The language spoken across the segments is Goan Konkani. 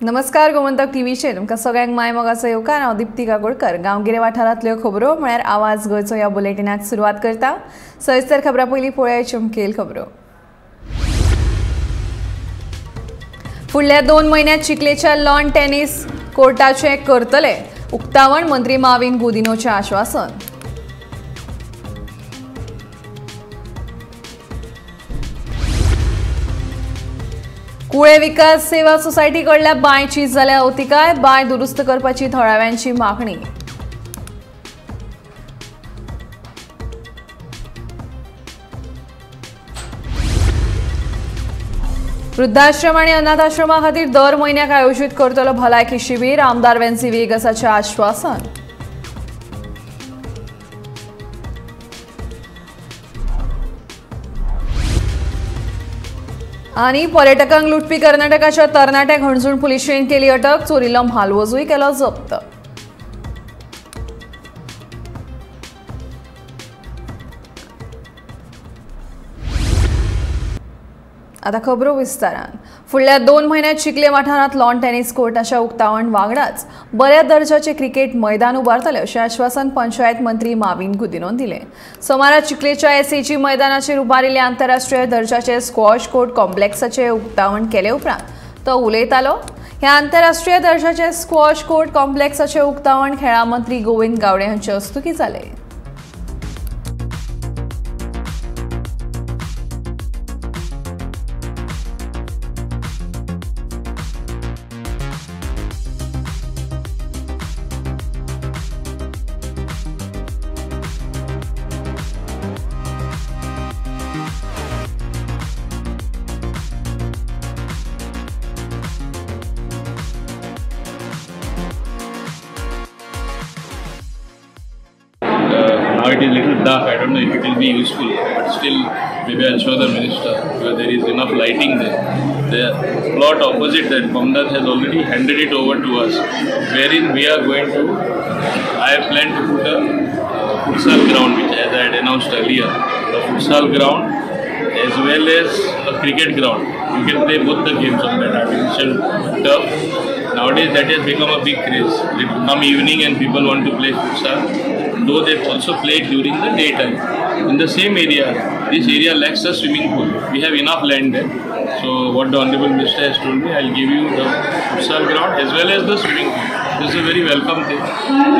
नमस्कार गोमंतक टीव्हीचेर तुमकां सगळ्यांक माय मोगाचो येवकार. हांव दीप्ती काकोडकर. गांवगिरे वाठारांतल्यो खबरो म्हळ्यार आवाज गोंयचो ह्या बुलेटिनाक सुरवात करता. सविस्तर खबरां पयलीं पळोवया चमकेल खबरो. फुडल्या 2 म्हयन्यांत चिखलेच्या लॉन टेनिस कोर्टाचें करतले उक्तावण, मंत्री माविन गुदिनोचें आश्वासन. कुळे विकास सेवा सोसायटी कडल्या बांयची जाल्या अवतिकाय, बांय दुरुस्त करपाची थळाव्यांची मागणी. वृद्धाश्रम आणि अनाथाश्रमा खातीर दर म्हयन्याक आयोजीत करतलो भलायकी शिबीर, आमदार वेन्सी वेगसाचें आश्वासन. आनी पर्यटकांक लुटपी कर्नाटकाच्या तरणाट्याक हणजूण पुलिशेन केली अटक, चोरीलो म्हालवजूय केलो जप्त. आता खबरो विस्तारान. फुडल्या 2 म्हयन्यांत चिखले वाठारांत लॉन टेनिस कोर्टाच्या उक्तावण वांगडाच बऱ्या दर्जाचे क्रिकेट मैदान उबारतले अशें आश्वासन पंचायत मंत्री माविन गुदिनोन दिलें. सोमारा चिखलेच्या एसएजी मैदानाचेर उबारिल्ले आंतरराष्ट्रीय दर्जाचे स्क्वॉश कोर्ट कॉम्प्लेक्साचें उक्तावण केले उपरांत तो उलयतालो. ह्या आंतरराष्ट्रीय दर्जाचे स्क्वॉश कोर्ट कॉम्प्लेक्साचें उक्तावण खेळां मंत्री गोविंद गावडे हांचे हस्तुकीं जालें. It is little dark, I don't know if it will be useful, but still maybe I'll show the minister because there is enough lighting there. The plot opposite that Mamdat has already handed it over to us, wherein we are going to, I have planned to put a futsal ground, which as I had announced earlier, the futsal ground as well as a cricket ground. You can play both the games on that artificial turf. Nowadays that has become a big craze. They come evening and people want to play futsal, though they also play during the daytime. In the same area, this area lacks a swimming pool. We have enough land there. So what the Honorable Minister has told me, I'll give you the futsal ground as well as the swimming pool. This is a very welcome thing.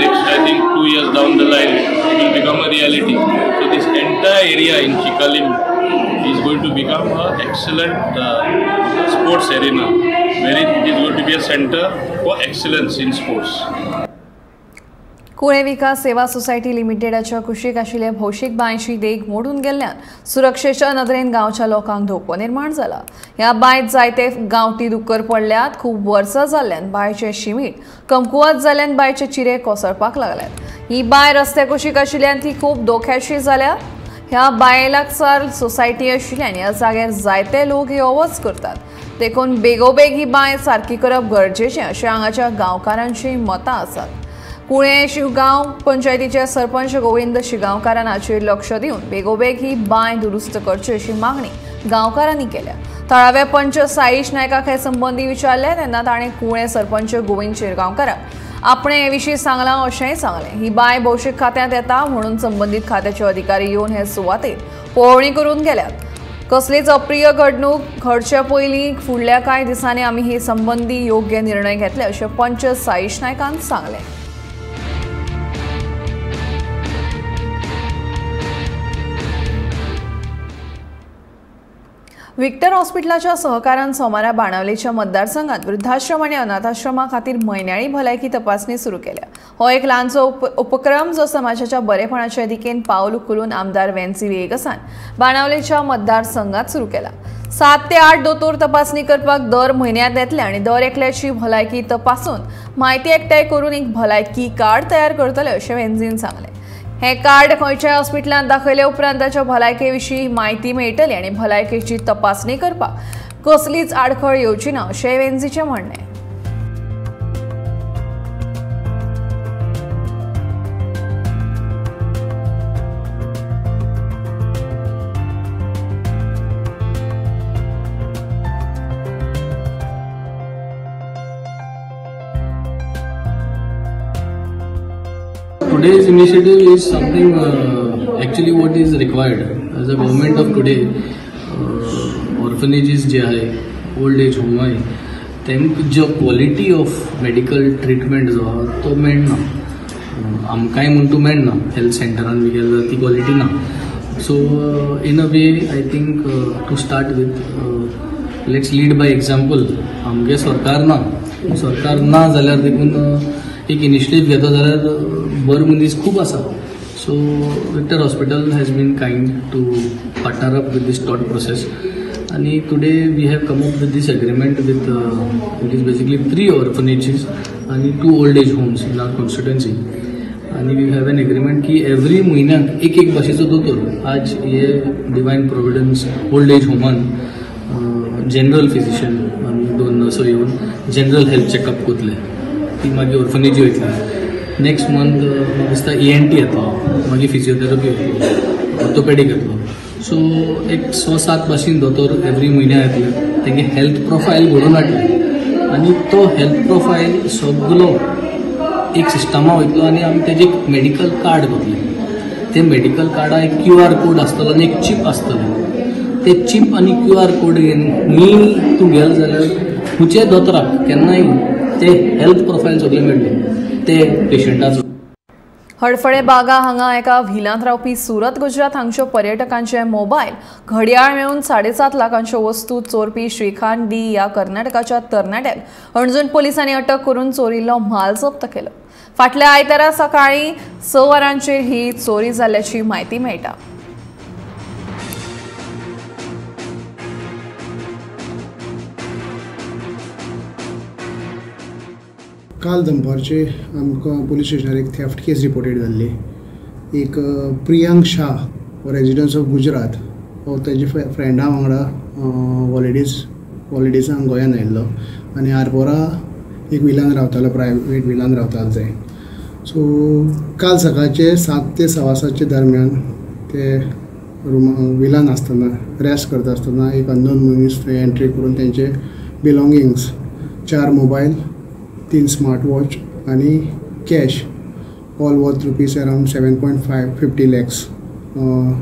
Next, I think 2 years down the line, it will become a reality. So this entire area in Chicalim is going to become an excellent sports arena, wherein it is going to be a center for excellence in sports. Kule विकास सेवा सोसायटी लिमिटेडाच्या कुशीक आशिल्ल्या भौशीक बांयची देग मोडून गेल्ल्यान सुरक्षेच्या नदरेन गांवच्या लोकांक धोको निर्माण जाला. ह्या बांयत जायते गांवठी दुकर पडल्यात. खूब वर्सां जाल्ल्यान बांयचें शिमीट कमकुवत जाल्ल्यान बांयचे चिरे कोसळपाक लागल्यात. ही बांय रस्त्या कुशीक आशिल्ल्यान ती खूब धोक्याची जाल्या. ह्या बांये लागसार सोसायटी आशिल्ल्यान ह्या जाग्यार जायते लोक यो वच करतात, देखून बेगोबेग ही बांय सारकी करप गरजेचें अशें हांगाच्या गांवकारांची मतां आसात. कुळे शिवगांव पंचायतीचे सरपंच गोविंद शिगांवकारान हाचेर लक्ष दिवन बेगोबेग ही बांय दुरुस्त करची अशी मागणी गांवकारांनी केल्या. थळावे पंच साईश नायकाक हे संबंदी विचारले तेन्ना ताणें कुळे सरपंच गोविंद शिरगांवकाराक आपणे हे विशीं सांगलां अशेंय सांगलें. ही बांय भौशीक खात्यांत येता म्हणून संबंदीत खात्याचे अधिकारी येवन हे सुवातेर पळोवणी करून गेल्यात. कसलीच अप्रिय घडणूक घडचे पयलीं फुडल्या कांय दिसांनी आमी हे संबंदी योग्य निर्णय घेतले अशें पंच साईश नायकान सांगलें. विक्टर हॉस्पिटलाच्या सहकारान सोमारा बाणावलेच्या मतदारसंघात वृद्धाश्रम आणि अनाथाश्रमा खातीर म्हयन्याळी भलायकी तपासणी सुरू केल्या. हो एक ल्हानसो उपक्रम जो समाजाच्या बरेपणाच्या दिकेन पावल उखलून आमदार वेन्सी वेगसान बाणावलेच्या मतदारसंघात सुरू केला. 7 ते 8 दोतोर तपासणी करपाक दर म्हयन्यांत येतले आनी दर एकल्याची भलायकी तपासून म्हायती एकठांय करून एक भलायकी कार्ड तयार करतले अशें वेन्सीन सांगलें. हे कार्ड खंयच्याय हॉस्पिटलांत दाखयले उपरांत ताच्या भलायके विशीं म्हायती मेळटली आनी भलायकेची तपासणी करपाक कसलीच आडखळ येवची ना अशें वेन्सीचें म्हणणें. Today's initiative is something actually what is required as a government of today. Orphanages जे आहे, ओल्ड एज होम आहे, तेमकां जो क्वॉलिटी ऑफ मेडिकल ट्रिटमेंट जो आहा तो मेळना. आमकांय म्हूण तूं मेळना, हेल्थ सेंटरान बी गेल्यार ती क्वॉलिटी ना. So in a way I think to start with let's lead by example. आमगे सरकार ना, सरकार ना जाल्यार देखून एक इनिशिएटीव घेता जाल्यार बरो मनीस खूब आसा. So Victor hospital has been kind to partner up with this thought process आनी today we have come up with this agreement with it is basically 3 orphanages आनी 2 old age homes in our constituency. आनी we have an agreement की एवरी म्हयन्याक एक एक भाशेचो दोतोर आज हे डिवायन प्रोविडन्स ओल्ड एज होमान जनरल फिजिशियन आनी 2 नर्सो येवन जनरल हेल्थ चॅकअप करतले. ती मागीर ऑर्फनेजी वयतली. नेक्स्ट मंथ म्हाका दिसता ENT येतलो, मागीर फिजियोथेरपी येतलो, ऑर्थोपेडीक येतलो. सो एक 6-7 भाशेन दोतोर एवरी म्हयन्या येतले, तेंगे हेल्थ प्रोफायल घडोवन हाडले आनी तो हेल्थ प्रोफायल सगलो एक सिस्टमा वयतलो आनी आमी तेजे एक मेडिकल कार्ड करतले. ते मेडिकल कार्डा एक QR code आसतलो आनी एक चीप आसतलो. ते चीप आनी QR code घेवन न्ही तूं गेलो जाल्यार खंयच्याय दोतोराक केन्नाय ते हेल्थ प्रोफायल सगळें मेळटलें ते पेशंटाचो. हडफडे बागा हांगा एका व्हिलांत रावपी सुरत गुजरात हांगच्यो पर्यटकांचे मोबायल घडयाळ मेळून 7.5 लाखांच्यो वस्तू चोरपी श्रीकांत डी ह्या कर्नाटकाच्या तरणाट्याक हणजूण पोलिसांनी अटक करून चोरिल्लो म्हाल जप्त केलो. फाटल्या आयतारा सकाळीं 6 वरांचेर ही चोरी जाल्ल्याची म्हायती मेळटा. काल दनपारचे आमकां पुलीस स्टेशनार एक थेफ्ट केस रिपोर्टेड जाल्ली. एक प्रियांक शाह हो रेजिडन्स ऑफ गुजरात हो तेजे फ्रेंडा वांगडा हॉलिडेजांक गोंयान आयिल्लो आनी आरपोरा एक विलान रावतालो, प्रायवेट विलान रावतालो थंय. सो काल सकाळचे 7 ते 7:15 दरम्यान ते रुमा विलान आसतना रेस्ट करता आसतना एक अननोन मनीस थंय एंट्री करून तेंचे बिलोंगिंग्स 4 मोबायल, 3 स्मार्ट वॉच आनी cash all worth rupees around 7.50 lakhs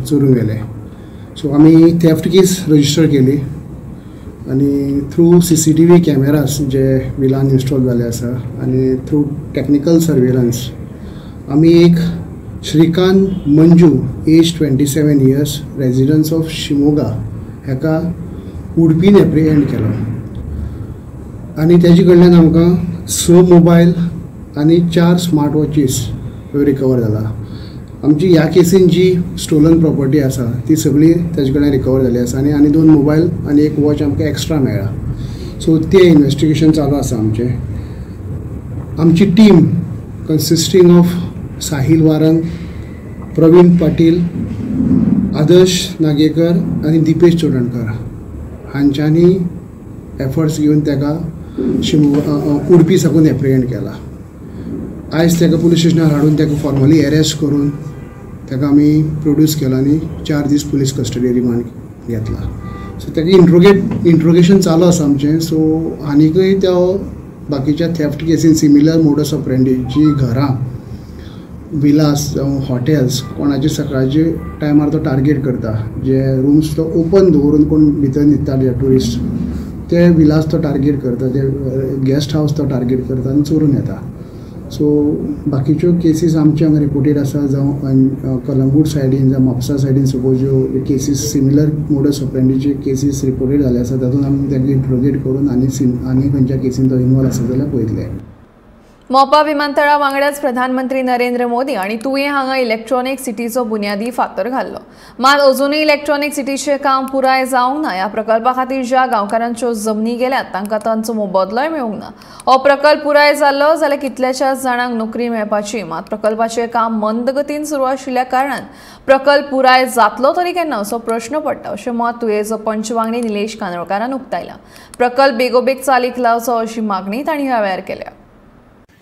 चोरून गेले. सो आमी थेफ्ट केस रजिस्टर केली आनी थ्रू CCTV cameras जे विलान इन्स्टॉल जाले आसा आनी थ्रू टॅक्निकल सर्वेलन्स आमी एक Shrikant Manju age 27 years residence of Shimoga हेका उडपीन एप्रिहेंड केलो आनी तेजे कडल्यान आमकां 6 मोबायल आनी 4 स्मार्ट वॉचीस रिकवर जाला. आमची ह्या केसीन जी स्टोलन प्रॉपर्टी आसा ती सगळी तेजे कडल्यान रिकवर जाली आसा आनी आनी 2 मोबायल आनी 1 वॉच आमकां एक्स्ट्रा मेळ्ळा. सो तें इन्वेस्टिगेशन चालू आसा आमचें. आमची team consisting of Sahil Warang, Praveen Patil, Adarsh Nagekar आनी दिपेश चोडणकर हांच्यांनी एफर्ट्स घेवन ताका उडपी साकून एप्रिहेंड केला. आयज ताका पुलीस स्टेशनार हाडून ताका फॉर्मली अरेस्ट करून ताका आमी प्रोड्यूस केला आनी 4 दीस पुलीस कस्टडी रिमांड घेतला. सो ताका इंट्रोगेशन चालू आसा आमचें. सो आनीकय त्या बाकीच्या theft casein similar modus operandi जी घरां, विलास जावं हॉटेल्स कोणाचे सकाळचे टायमार तो टार्गेट करता, जे रुम्स तो ओपन दवरून कोण भितर न्हिदता जे ट्युरिस्ट ते विलास तो टार्गेट करता, ते गेस्ट हावस तो टार्गेट करता आनी चोरून येता. सो बाकीच्यो केसीस आमचे हांगा रिपोर्टेड आसा जावं कलंगूट सायडीन जावं म्हापसा सायडीन सपोज ज्यो केसीस सिमिलर मोडस ऑपरेंडीचे केसीस रिपोर्टेड जाल्ले आसा तातूंत आमी तांकां इंट्रोगेट करून आनी आनी खंयच्या केसीन तो इनवॉल्व आसा जाल्यार पळयतले. मोपा विमानतळा वांगडाच प्रधानमंत्री नरेंद्र मोदी आनी तुयें हांगा इलेक्ट्रॉनिक सिटीचो बुन्यादी फातर घाल्लो. मात अजूनय इलेक्ट्रॉनिक सिटीचें काम पुराय जावंक ना. ह्या प्रकल्पा खातीर ज्या गांवकारांच्यो जमनी गेल्यात तांकां तांचो मोबदलोय मेळूंक ना. हो प्रकल्प पुराय जाल्लो जाल्यार कितल्याशाच जाणांक नोकरी मेळपाची. मात प्रकल्पाचें काम मंद गतीन सुरू आशिल्ल्या कारणान प्रकल्प पुराय जातलो तरी केन्ना असो प्रश्न पडटा अशें मत तुयेंचो पंच वांगडी निलेश कानोळकारान उक्तायलां. प्रकल्प बेगोबेग चालीक लावचो अशी मागणी तांणी ह्या वेळार केल्या.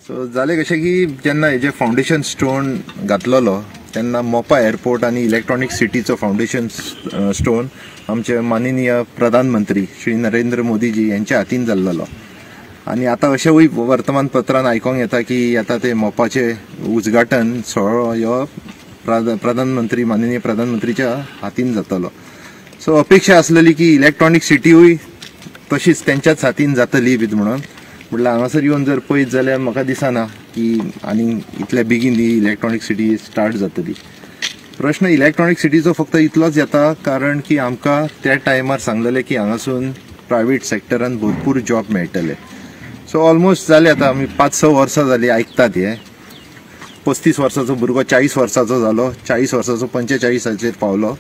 सो जालें कशें की जेन्ना हेजें फावंडेशन स्टोन घातलेलो तेन्ना मोपा एअरपोर्ट आनी इलेक्ट्रॉनीक सिटीचो फावंडेशन स्टोन आमचे माननीय प्रधानमंत्री श्री नरेंद्र मोदीजी यांच्या हातीन जाल्लो. आनी आतां अशेंय वर्तमानपत्रान आयकोंक येता की आतां ते मोपाचें उद्घाटन सोहळो ह्यो प्रधानमंत्री माननीय प्रधानमंत्रीच्या हातीन जातलो. सो अपेक्षा आसलेली की इलेक्ट्रॉनीक सिटीय तशीच तेंच्याच हातीन जातली बी म्हणून. म्हटल्यार हांगासर येवन जर पळयत जाल्यार म्हाका दिसना की आनी इतल्या बेगीन ही इलेक्ट्रॉनीक सिटी स्टार्ट जातली. प्रश्न इलेक्ट्रॉनीक सिटीचो फक्त इतलोच येता कारण की आमकां त्या टायमार सांगलेलें की हांगासून प्रायवेट सेक्टरान भरपूर जॉब मेळटले. सो ऑलमोस्ट जाले आतां आमी 5-6 वर्सां जालीं आयकतात हे. 35 वर्साचो भुरगो 40 वर्साचो जालो, 40 वर्साचो 45 पावलो,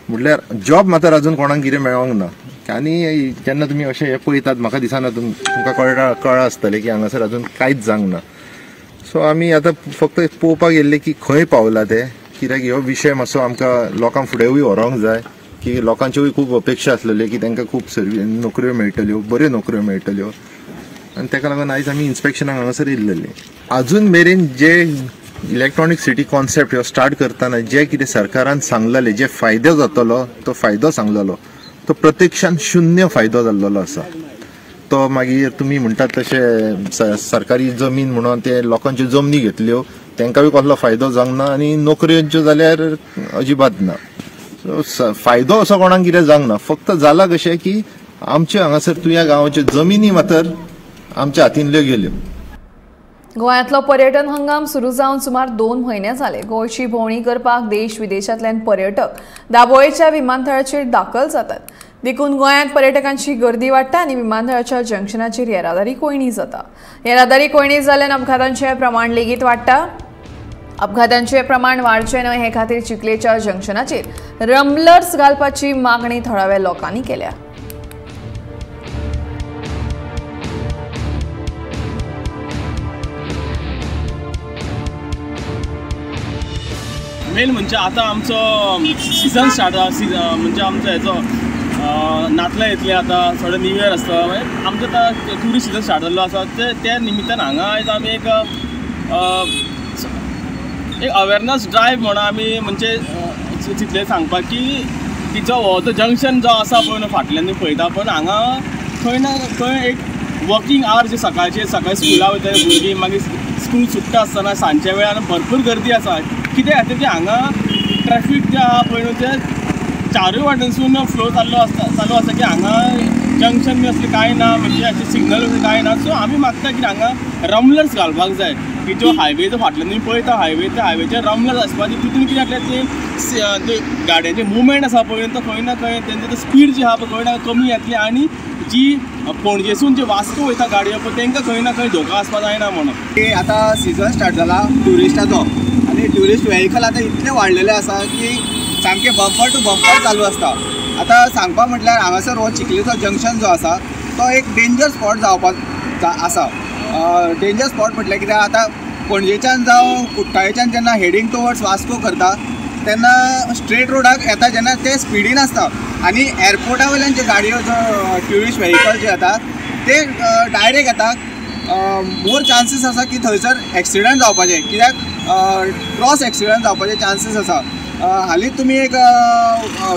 म्हटल्यार जॉब मात्र अजून कोणाक कितें मेळोंक ना. आनी जेन्ना तुमी अशें हें पळयतात म्हाका दिसना तुमकां कळ्ळां आसतलें की हांगासर अजून कांयच जावंक ना. सो आमी आतां फक्त पळोवपाक येयल्ले की खंय पावला ते, कित्याक हो विशय मातसो आमकां लोकांक फुडेंय व्हरोंक जाय की लोकांच्योय खूब अपेक्षा आसलेल्यो की तांकां खूब नोकऱ्यो मेळटल्यो, बऱ्यो नोकऱ्यो मेळटल्यो. आनी ताका लागून आयज आमी इन्स्पेक्शनाक हांगासर येयल्ले. अजून मेरेन जे इलेक्ट्रॉनीक सिटी कॉन्सेप्ट ह्यो स्टार्ट करतना जे कितें सरकारान सांगलेलें, जे फायदो जातलो तो फायदो सांगलेलो तो प्रत्यक्षान शून्य फायदो जाल्लो आसा. तो मागीर तुमी म्हणटात तशें सरकारी जमीन म्हणून ते लोकांच्यो जमनी घेतल्यो, तांकांय कसलो फायदो जावंक ना आनी नोकऱ्यांच्यो जाल्यार अजिबात ना. सो फायदो असो कोणाक कितें जावंक ना. फक्त जाला कशें की आमचे हांगासर तुया गांवाच्यो जमिनी मात्र आमच्या हातींतल्यो गेल्यो. गोंयांतलो पर्यटन हंगाम सुरू जावन सुमार 2 म्हयने जाले. गोंयची भोंवडी करपाक देश विदेशांतल्यान पर्यटक दाबोळेच्या विमानतळाचेर दाखल जातात. देखून गोंयांत पर्यटकांची गर्दी वाडटा आनी विमानतळाच्या जंक्शनाचेर येरादारी कोंयडी जाता. येरादारी कोंयडी जाल्ल्यान अपघातांचें प्रमाण लेगीत वाडटा. अपघातांचें प्रमाण वाडचें न्हय हे खातीर चिखलेच्या जंक्शनाचेर रंबलर्स घालपाची मागणी थळाव्या लोकांनी केल्या. मेन म्हणजे आतां आमचो सिजन स्टार्ट म्हणजे आमचो हेचो नातलां येतली आतां, थोडे न्यू इयर आसता, मागीर आमचो आतां ट्युरिस्ट सिजन स्टार्ट जाल्लो आसा. त्या निमित्तान हांगा आयज आमी एक एक अवेरनस ड्रायव म्हणून आमी म्हणजे चिंतलें सांगपाक की तिचो हो जो जंक्शन जो आसा पळय न्हू फाटल्यान पळयता पण हांगा खंय ना खंय एक वर्किंग our जे सकाळचे सकाळी स्कुला वयता भुरगीं, मागीर स्कूल सुट्टा आसतना सांजच्या वेळार भरपूर गर्दी आसा. कित्या खातीर की हांगा ट्रॅफीक जें आहा पळय न्हू तें चारूय वाटेनसून फ्लो चालू आसता की हांगा जंक्शन बी असलें कांय ना, म्हणजे अशें सिग्नल बी कांय ना. सो आमी मागता की हांगा रमलर्स घालपाक जाय की जो हायवे जो फाटल्यान तुमी पळयता हायवे, त्या हायवेचेर रमलर्स आसपाक तितून कितें जातलें ते गाडयांचें मुवमेंट आसा पळय तो खंय ना खंय तेंचे स्पीड जी आहा पळय खंय ना कमी येतली आनी जी पणजेसून जे वास्को वयता गाडयो पळय तांकां खंय ना खंय धोका आसपाक जायना म्हणून. आतां सिजन स्टार्ट जाला ट्युरिस्टाचो आनी ट्युरिस्ट वेहिकल आतां इतले वाडलेले आसा की सामकें बंपर टू बंपर चालू आसता. आतां सांगपा म्हटल्यार हांगासर हो चिखलेचो जंक्शन जो आसा तो एक डेंजर स्पॉट जावपाक आसा. डेंजर स्पॉट म्हटल्यार कित्याक आतां पणजेच्यान जावं कुट्टाळेच्यान जेन्ना हेडींग टुवर्ड्स वास्को करता तेन्ना स्ट्रेट रोडाक येता जेन्ना ते स्पिडीन आसता आनी एअरपोर्टा वयल्यान जे गाडयो जो ट्युरिस्ट वेहिकल जे येता ते डायरेक्ट येता. मोर चान्सीस आसा की थंयसर एक्सिडंट जावपाचे, कित्याक क्रॉस एक्सिडंट जावपाचे चान्सीस आसा. हालींच तुमी एक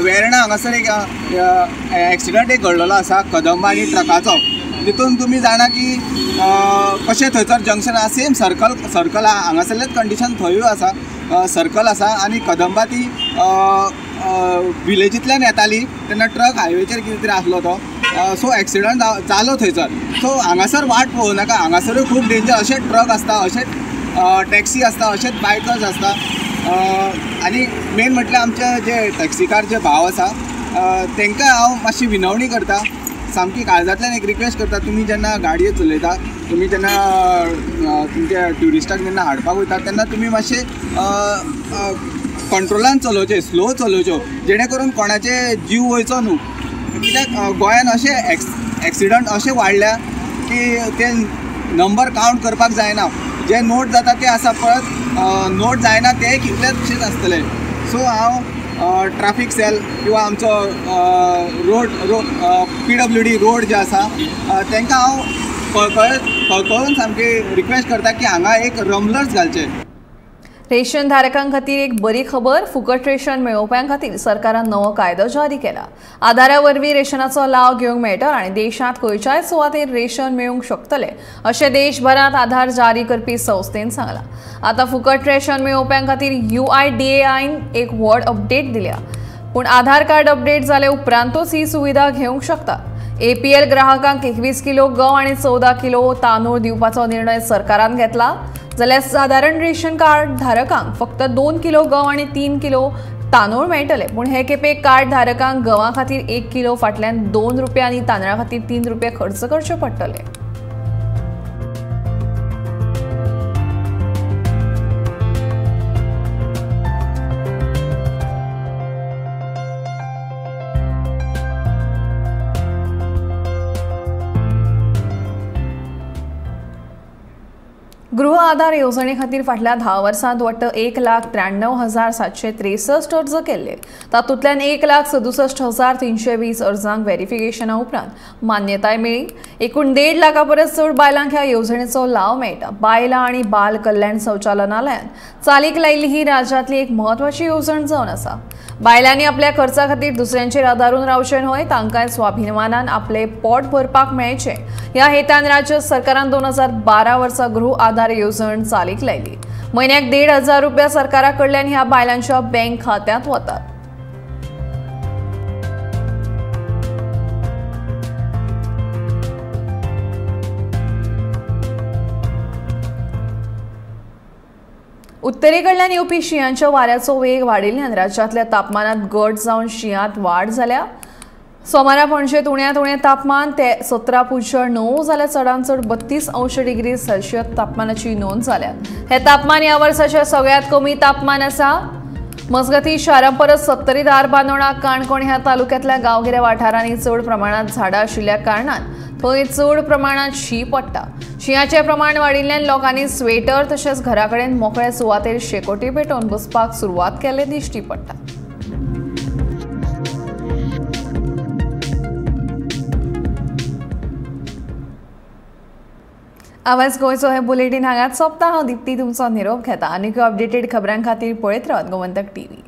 वेर्णा हांगासर एक एक्सिडंट एक घडलेलो आसा कदंबा आनी ट्रकाचो. तितून तुमी जाणा की कशें थंयसर जंक्शन आसा, सेम सर्कल आहा हांगासरलेच कंडिशन थंयूय आसा, सर्कल आसा आनी कदंबा ती विलेजींतल्यान येताली तेन्ना ट्रक हायवेचेर कितें तरी आसलो तो, सो एक्सिडंट जालो थंयसर. सो हांगासर वाट पळोवं नाका, हांगासरूय खूब डेंजर, अशेच ट्रक आसता, अशेच टॅक्सी आसता, अशेच बायकर्स आसता. आनी मेन म्हटल्यार आमचे जे टॅक्सीकार जे भाव आसा तांकां हांव मातशी विनवणी करता, सामकी काळजांतल्यान एक रिक्वेस्ट करता, तुमी जेन्ना गाडयो चलयता, तुमी जेन्ना तुमच्या ट्युरिस्टाक जेन्ना हाडपाक वयता तेन्ना तुमी मातशे कंट्रोलान चलोवचे, स्लो चलोवच्यो, जेणे करून कोणाचे जीव वयचो न्हू. कित्याक गोंयान अशे एक्सिडंट अशे वाडल्या की ते नंबर कावंट करपाक जायना, जे नोट जाता ते आसा, परत नोट जायना ते कितलेशेच आसतले. सो हांव ट्राफीक सेल किंवा आमचो रोड PWD road जे आसा तांकां हांव कळकळून सामकी रिक्वेस्ट करता की हांगा एक रमलर्स घालचे. रेशन धारकां खातीर एक बरी खबर. फुकट रेशन मेळोवप्यां खातीर सरकारान नवो कायदो जारी केला. आधारा वरवीं रेशनाचो लाव घेवंक मेळटलो आनी देशांत खंयच्याय सुवातेर रेशन मेळूंक शकतले अशें देशभरांत आधार जारी करपी संस्थेन सांगलां. आतां फुकट रेशन मेळोवप्यां खातीर UIDAIन एक व्हड अपडेट दिल्या. पूण आधार कार्ड अपडेट जाले उपरांतूच ही सुविधा घेवंक शकता. APL ग्राहकांक 21 किलो गंव आनी 14 किलो तांदूळ दिवपाचो निर्णय सरकारान घेतला. जाल्यार सादारण रेशन कार्ड धारकांक फक्त 2 किलो गंव आनी 3 किलो तांदूळ मेळटले. पूण हे खेपे कार्ड धारकांक गंवा खातीर 1 किलो फाटल्यान 2 रुपया आनी तांदळा खातीर 3 रुपया खर्च करचे पडटले. गृह आधार येवजणे खातीर फाटल्या 10 वर्सांत वट्ट 1,93,763 अर्ज केल्ले. तातूंतल्यान 1,67,320 अर्जांक व्हेरिफिकेशना उपरांत मान्यताय मेळ्ळी. एकूण 1.5 लाखां परस चड बायलांक ह्या येवजणेचो लाव मेळटा. बायलां आनी बाल कल्याण संचालनालयान चालीक लायिल्ली ही राज्यांतली एक म्हत्वाची येवजण जावन आसा. बायलांनी आपल्या खर्चा खातीर दुसऱ्यांचेर आदारून रावचें न्हय, तांकांय स्वाभिमानान आपले पोट भरपाक मेळचें ह्या हेतान राज्य सरकारान 2012 वर्सा गृह आधार येवजण चालीक लायली. म्हयन्याक 1,500 रुपया सरकारा कडल्यान ह्या बायलांच्या बँक खात्यांत वतात. उत्तरेकडल्यान येवपी शिंयाच्या वाऱ्याचो वेग वाडिल्ल्यान राज्यांतल्या तापमानात घट जावन शिंयांत वाड जाल्या. सोमारा पणजेंत उण्यांत उणें तापमान ते 17.9 जाल्यार चडांत चड 32 अंश डिग्री सेल्सियस तापमानाची नोंद जाल्या. हें तापमान ह्या वर्साचें सगळ्यांत कमी तापमान आसा. मजगतीं शारां परस 70 धारबांदोडा, काणकोण ह्या तालुक्यांतल्या गांवगिऱ्या वाठारांनी चड प्रमाणांत झाडां आशिल्ल्या कारणान थंय चड प्रमाणांत शीं पडटा. शिंयाचें प्रमाण वाडिल्ल्यान लोकांनी स्वेटर तशेंच घरा कडेन मोकळे सुवातेर शेकोटी पेटोवन बसपाक सुरवात केल्ले दिश्टी पडटा. आवाज गोंयचो हे बुलेटीन हांगाच सोंपता. हांव दीप्ती तुमचो निरोप घेता. आनीक अपडेटेड खबरां खातीर पळयत रावात गोमंतक टीव्ही.